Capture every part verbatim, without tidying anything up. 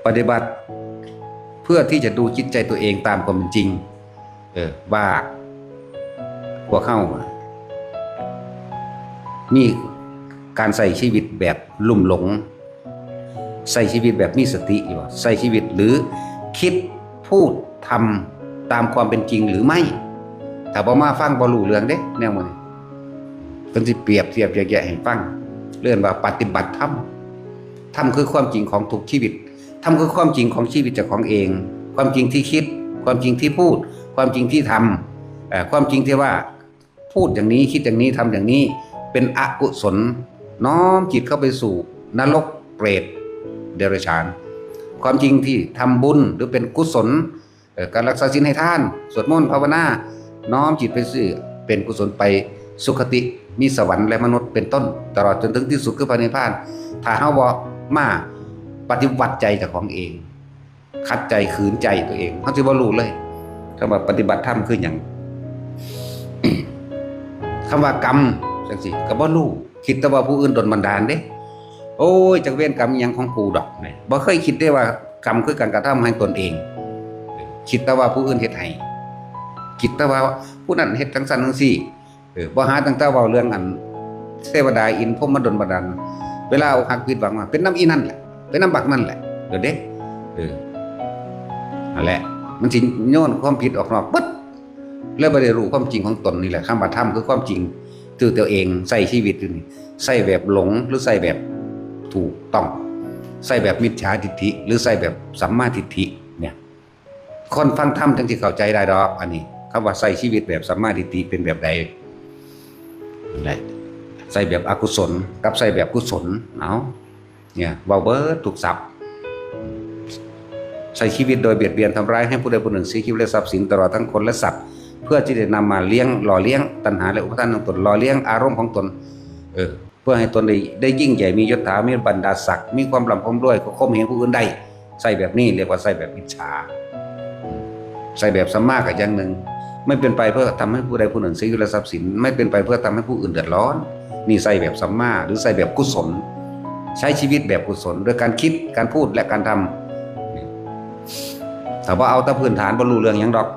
ปฏิบัติเพื่อที่จะดูจิตใจตัวเองตามความเป็นจริง เออ ว่าพวกเฮามีการใช้ชีวิตแบบลุ่มหลง ใช้ชีวิตแบบมีสติอยู่บ่ ใช้ชีวิตหรือคิดพูดทำตามความเป็นจริงหรือไม่ ถ้าบ่มาฟังบ่รู้เรื่องเด้ แนวมื้อนี้เพิ่นสิเปรียบเทียบแยกแยะให้ฟัง เรียกว่าปฏิบัติธรรม ธรรมคือความจริงของทุกชีวิต ธรรมคือความจริงของชีวิตเจ้าของเอง ความจริงที่คิด ความจริงที่พูด ความจริงที่ทำ เอ่อ ความจริงที่ว่าพูดอย่างนี้ คิดอย่างนี้ ทำอย่างนี้ เป็นอกุศล น้อมจิตเข้าไปสู่นรก เปรต เดรัจฉาน ความจริงที่ทำบุญหรือเป็นกุศล เอ่อ การรักษาศีลให้ทาน สวดมนต์ภาวนา น้อมจิตไปสู่เป็นกุศลไปสุคติ มีสวรรค์และมนุษย์เป็นต้น ตลอดจนถึงที่สุดคือพระนิพพาน ถ้าเฮาบ่มาปฏิวัติใจเจ้าของเอง ขัดใจขืนใจตัวเอง เฮาสิบ่รู้เลย คำว่าปฏิบัติธรรมคือหยัง คำว่ากรรมจังซี่ก็บ่รู้ คิดแต่ว่าผู้อื่นดลบันดาลเด้ โอ้ย จักเวรกรรมอิหยังของกูดอกนี่ บ่เคยคิดได้ว่ากรรมคือการกระทำให้ตนเอง คิดแต่ว่าผู้อื่นเฮ็ดให้ คิดแต่ว่าผู้นั้นเฮ็ดจังซั่นจังซี่ เออ บ่หาตั้งแต่เว้าเรื่องอันเทวดาอินพรหมมาดลบันดาล เวลาอกหักผิดหวังมา เป็นนำอีนั่นแหละ เป็นนำบักนั่นแหละ เดี๋ยวเด้ เออ นั่นแหละ มันสิโยนความผิดออกนอกเบิด แล้วบ่ได้รู้ความจริงของตนนี่แหละ คำว่าธรรมคือความจริง คือตัวเองใช้ชีวิตอยู่นี่ ใช้แบบหลงหรือใช้แบบถูกต้อง ใช้แบบมิจฉาทิฏฐิ หรือใช้แบบสัมมาทิฏฐิเนี่ย คนฟังธรรมจังสิเข้าใจได้ดอก อันนี้ คำว่าใช้ชีวิตแบบสัมมาทิฏฐิเป็นแบบใด นั่นแหละ ใช้แบบอกุศลกับใช้แบบกุศล เอา เนี่ย เว้าเบิดทุกศัพท์ ใช้ชีวิตโดยเบียดเบียนทำร้ายให้ผู้ใดผู้หนึ่งเสียชีวิตและทรัพย์สินตลอดทั้งคนและสัตว์ เพื่อที่จะนำมาเลี้ยง หล่อเลี้ยงตัณหาและอุปาทานของตน หล่อเลี้ยงอารมณ์ของตน เออ เพื่อให้ตนได้ ได้ยิ่งใหญ่ มียศถา มีบรรดาศักดิ์ มีความร่ำความรวย ก็ข่มเหงผู้อื่นได้ ใช้แบบนี้เรียกว่าใช้แบบมิจฉา ใช้แบบสัมมาก็อย่างหนึ่ง ไม่เป็นไปเพื่อทำให้ผู้ใดผู้หนึ่งเสียชีวิตและทรัพย์สิน ไม่เป็นไปเพื่อทำให้ผู้อื่นเดือดร้อน นี่ใช้แบบสัมมา หรือใช้แบบกุศล ใช้ชีวิตแบบกุศล โดยการคิด การพูด และการทำ ถ้าบ่เอาแต่พื้นฐานบ่รู้เรื่องหยังดอก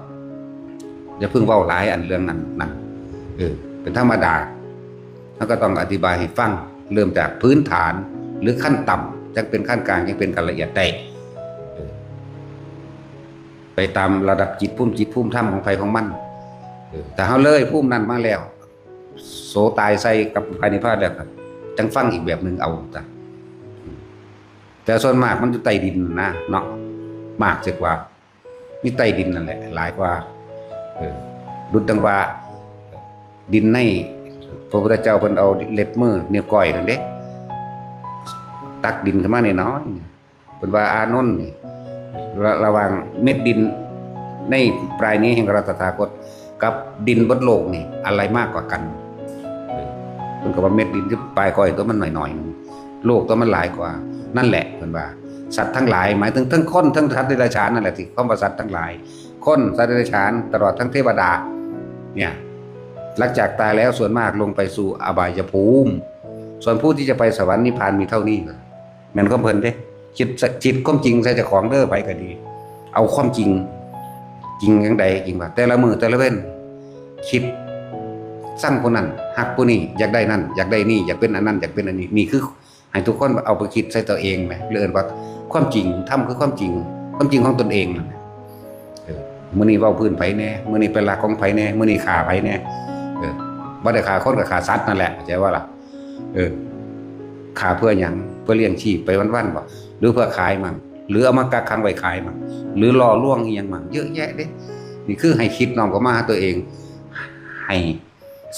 อย่าเพิ่งเว้าหลายอันเรื่องนั้นนั่น เออ เป็นธรรมดา เฮาก็ต้องอธิบายให้ฟัง เริ่มจากพื้นฐานหรือขั้นต่ำ จั่งเป็นขั้นกลาง จั่งเป็นขั้นละเอียดได้ เออ ไปตามระดับจิตภูมิจิตภูมิธรรมของไผของมัน เออ ถ้าเฮาเลยภูมินั้นมาแล้ว โสตายใส่กับพระนิพพานแล้วก็จั่งฟังอีกแบบหนึ่งเอาจ้ะ แต่ส่วนมากมันอยู่ใต้ดินนะเนาะ มากเสียกว่า มีใต้ดินนั่นแหละ หลายกว่า เออ ดุจดังว่า ดินใน พระพุทธเจ้าเพิ่นเอาเล็บมือ นิ้วก้อยนั่นเด้ ตักดินขึ้นมาน้อยๆ เพิ่นว่า อานนท์นี่ ระ ระหว่างเม็ดดินในปลายนิ้วแห่งเราตถาคต กับดินบนโลกนี่ อะไรมากกว่ากัน เออ เพิ่นก็ว่าเม็ดดินที่ปลายก้อยตัวมันหน่อยๆ หนึ่ง โลกตัวมันหลายกว่า นั่นแหละ เพิ่นว่า สัตว์ทั้งหลาย หมายถึงทั้งคน ทั้งสัตว์เดรัจฉานนั่นแหละ ที่คำว่าสัตว์ทั้งหลาย คน สัตว์เดรัจฉาน ตลอดทั้งเทวดา เนี่ย หลังจากตายแล้วส่วนมากลงไปสู่อบายภูมิ ส่วนผู้ที่จะไปสวรรค์นิพพานมีเท่านี้ แม่นความเพิ่นเด้ คิด คิดความจริงใส่เจ้าของเด้อ ไผก็ดี เอาความจริง จริงจั่งใด จริงว่า แต่ละมื้อแต่ละเว็น คิดซังผู้นั้น ฮักผู้นี้ อยากได้นั่น อยากได้นี่ อยากเป็นอันนั้น อยากเป็นอันนี้ นี่คือให้ทุกคนเอาไปคิดใส่ตัวเองแหม เรียกว่าความจริง ธรรมคือความจริง ความจริงของตนเองนั่นแหละ เออ มื้อนี้เว้าพื้นไผแน่ มื้อนี้ไปลักของไผแน่ มื้อนี้ฆ่าไผแน่ เออ บ่ได้ฆ่าคนก็ฆ่าสัตว์นั่นแหละ เข้าใจบ่ล่ะ เออ ฆ่าเพื่อหยัง เพื่อเลี้ยงชีพไปวันๆ บ่ หรือเพื่อขายมั่ง หรือเอามากักขังไว้ขายมั่ง หรือล่อลวงอีหยังมั่ง เยอะแยะเด้ นี่คือให้คิดน้อมเข้ามาหาตัวเอง ให้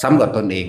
สำรวจตนเอง